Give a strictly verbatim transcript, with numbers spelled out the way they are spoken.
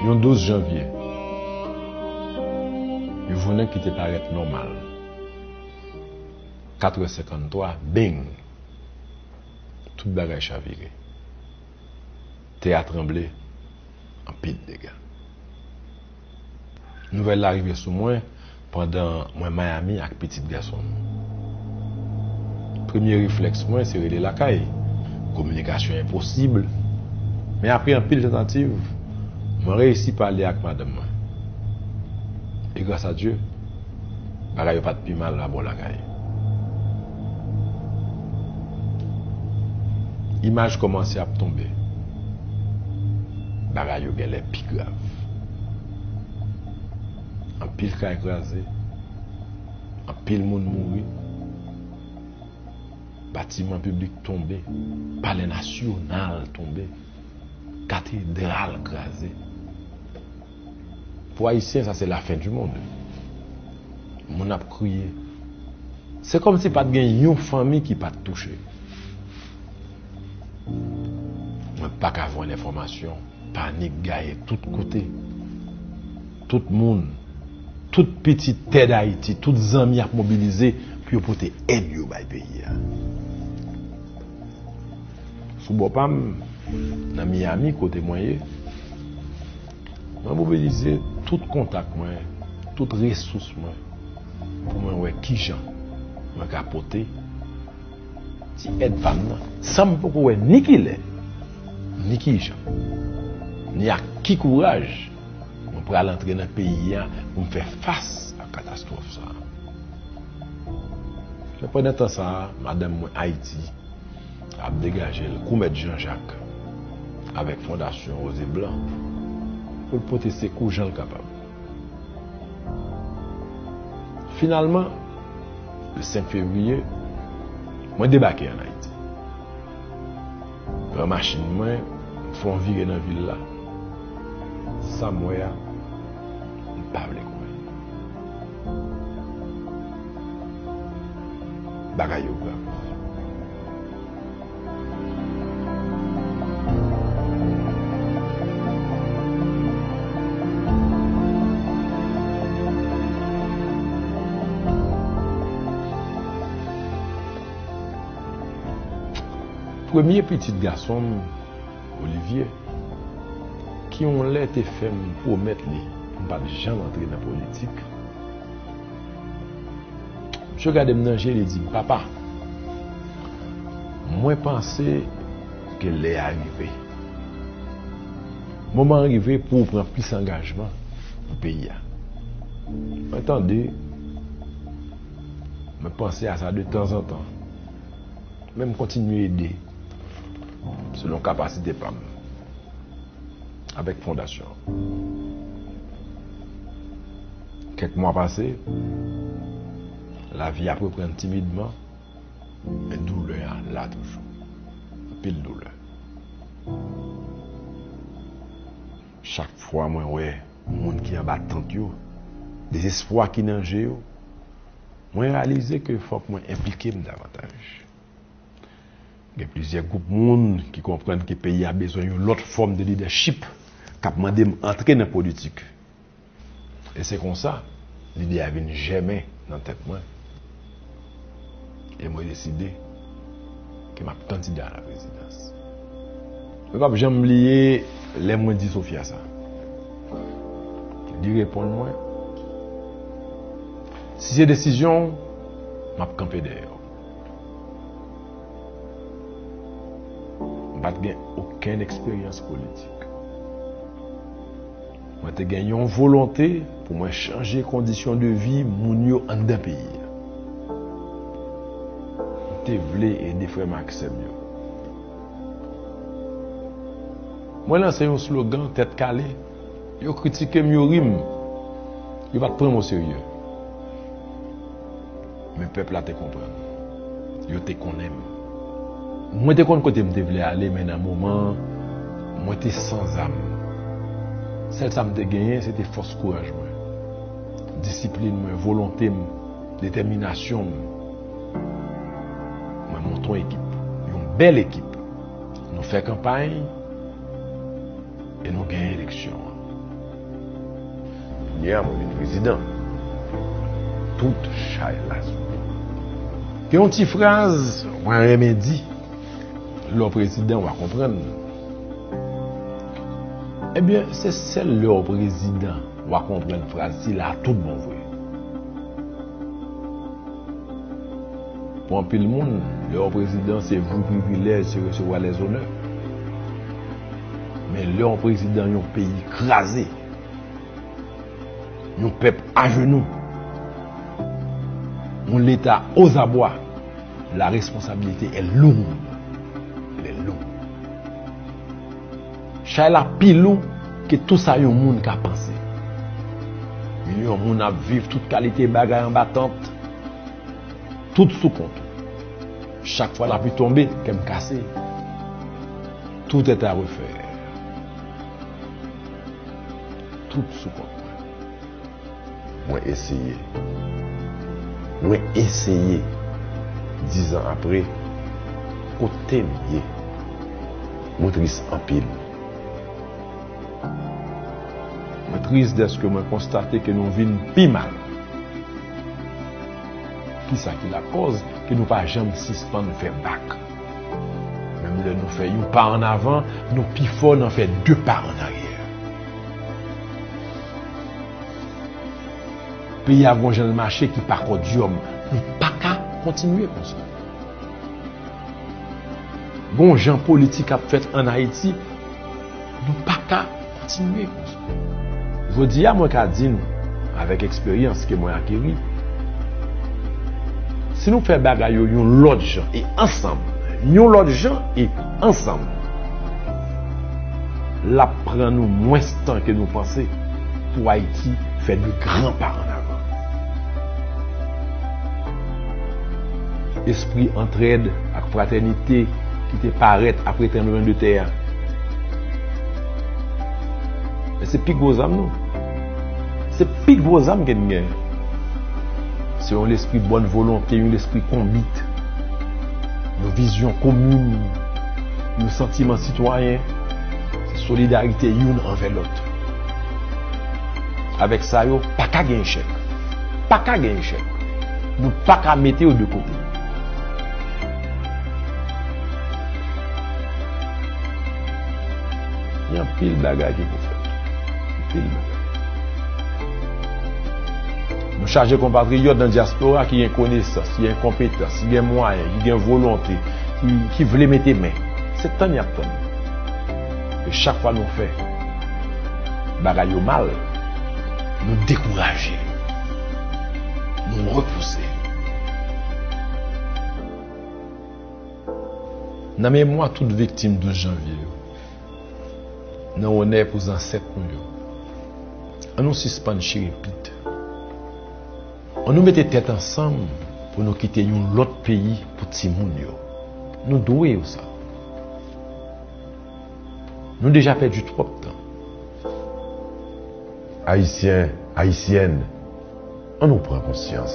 Yon douz janvye, yon jounen ki te parèt nòmal. Katrè senkanntwa, beng! Tout bagay chavire. Tè a tranble, anpil dega. Nouvèl la rive sou mwen pandan mwen Miami ak pitit gason m. Premye reflèks mwen se rele lakay. Kominikasyon enposib. Men apre anpil tantativ, mwen reyisi pale ak madanm mwen. E gras a Dye, bagay yo pa t pi mal labò lakay. Imaj kòmanse ap tonbe. Bagay yo genlè pi grav. Anpil kay kraze, anpil moun mouri, batiman piblik tonbe, Palè Nasyonal tonbe, katedral kraze. Pou Ayisyen, sa se lafen di mond. Moun ap kriye. Se kòmsi pa t gen yon fanmi ki pa t touche. Mwen pa ka jwenn enfòmasyon. Panik gaye tout kote. Tout moun, tout pitit tè Dayiti, tout zanmi ap mobilize pou yo pote èd yo bay peyi a. Sou bò pa m, nan Miami, kote mwen ye, mwen mobilize tout kontak mwen, tout resous mwen, pou mwen wè kijan mwen ka pote ti èd pa m nan, san m poko wè ni kilè, ni kijan, ni ak ki kouraj mwen pral antre nan peyi a pou m fè fas ak katastwòf sa a. Men pandan tan sa a, madanm mwen Ayiti ap degaje l kou Mèt Jan Jak avèk Fondasyon Woze Blan pou l pote sekou jan l kapab. Finalman, le senk fevriye, mwen debake ann Ayiti. Pran machin mwen, m fè yon vire nan vil la. Sa m wè a, m pa vle kwè. Bagay yo grav. Premye pitit gason m, Olivier, ki yon lè te fè m pwomèt li pou m pa t janm antre nan politik, misye gade m nan je, li di m, "Papa, mwen panse ke lè a rive. Moman an rive pou w pran plis angajman pou peyi a." Mwen tande, mwen panse a sa de tanzantan. Men m kontinye ede selon kapasite pa m avèk fondasyon an. Kèk mwa pase, lavi ap reprann timidman, men doulè a la toujou. Anpil doulè. Chak fwa mwen wè moun ki anba tant yo, dezespwa ki nan je yo, mwen reyalize ke fòk mwen enplike m davantaj. Gen plizyè gwoup moun ki konprann ke peyi a bezwen yon lòt fòm de lidèchip k ap mande m antre nan politik. E se konsa, lide a vin jèmen nan tèt mwen. E mwen deside ke m ap kandida a la prezidans. Mwen p ap janm bliye lè mwen di Sofia sa. Li reponn mwen, "Si se desizyon w, m ap kanpe dèyè w." M pa t gen okenn eksperyans politik. Mwen te gen yon volonte pou mwen chanje kondisyon de vi moun yo anndan peyi a. M te vle ede frè m ak sè m yo. Mwen lanse yon slogan tèt kale, yo kritike m, yo ri m, yo pa t pran m oserye. Men pèp la te konprann. Yo te konnen m. Mwen te konn kote m te vle ale, men nan moman an, mwen te san zam. Sèl sa m te genyen, se te fòs kouraj mwen, disiplin mwen, volonte m, detèminasyon m. Mwen monte yon ekip, yon bèl ekip. Nou fè kanpay e nou genyen eleksyon an. Yè a mwen vin prezidan. Tout chay la sou mwen. Gen yon ti fraz mwen renmen di, lè w prezidan w a konprann. Ebyen, se sèl lè w prezidan w a konprann fraz sila a tout bon vre. Pou anpil moun, lè w prezidan se jou privilèj, se resevwa lèzonè. Men lè w prezidan yon peyi kraze, yon pèp ajenou, yon leta ozabwa, la responsabilité est lourde. Elle est lourde. Chay la pi lou ke tou sa yon moun ka panse. Milyon moun ap viv tout kalite bagay anba tant, tout sou kont ou. Chak fwa lapli tonbe, kè m kase. Tout est à refaire. Tout sou kont mwen. Mwen eseye. Mwen eseye. Dizan apre, kote m ye? Mwen tris anpil. Mwen tris dèske mwen konstate ke nou vin pi mal. Kisa ki lakòz ke nou pa janm sispann fè bak? Menm lè nou fè yon pa ann avan, nou pi fò nan fè de pa ann aryè. Peyi a gon jan l mache ki pa kòdyòm. Nou pa ka kontinye konsa. Gon jan politik ap fèt ann Ayiti, nou pa ka kontinye konsa. Jodi a, mwen ka di nou, avèk eksperyans ke mwen akeri, si nou fè bagay yo yon lòt jan e ansanm, yon lòt jan e ansanm, l ap pran nou mwens tan ke nou panse pou Ayiti fè de gran pa ann avan. Espri antrèd ak fratènite ki te parèt apre tranblemann de tè a. E se pi gwo zam nou. Se pi gwo zam ke n gen. Se yon lespri bòn volonte, yon lespri konbit, yon vizyon komin, yon santiman sitwayen. Se solidarite youn anvè lòt. Avèk sa yo, pa ka gen echèk. Pa ka gen echèk. Nou pa ka mete yo de kote. Gen anpil bagay ki pou fèt. Anpil bagay. Nou chaje konpatriyòt nan dyaspora ki gen konesans, ki gen konpetans, ki gen mwayen, ki gen volonte, ki, ki vle mete men. Se tann y ap tann. E chak fwa nou fè bagay yo mal, nou dekouraje, nou repouse. Nan memwa tout viktim douz janvye yo, nan onè pou zansèt nou yo, ann nou sispann chire pit. Ann nou mete tèt ansanm pou nou kite yon lòt peyi pou timoun yo. Nou dwe yo sa. Nou deja pèdi twòp tan. Ayisyen, Ayisyèn, ann nou pran konsyans.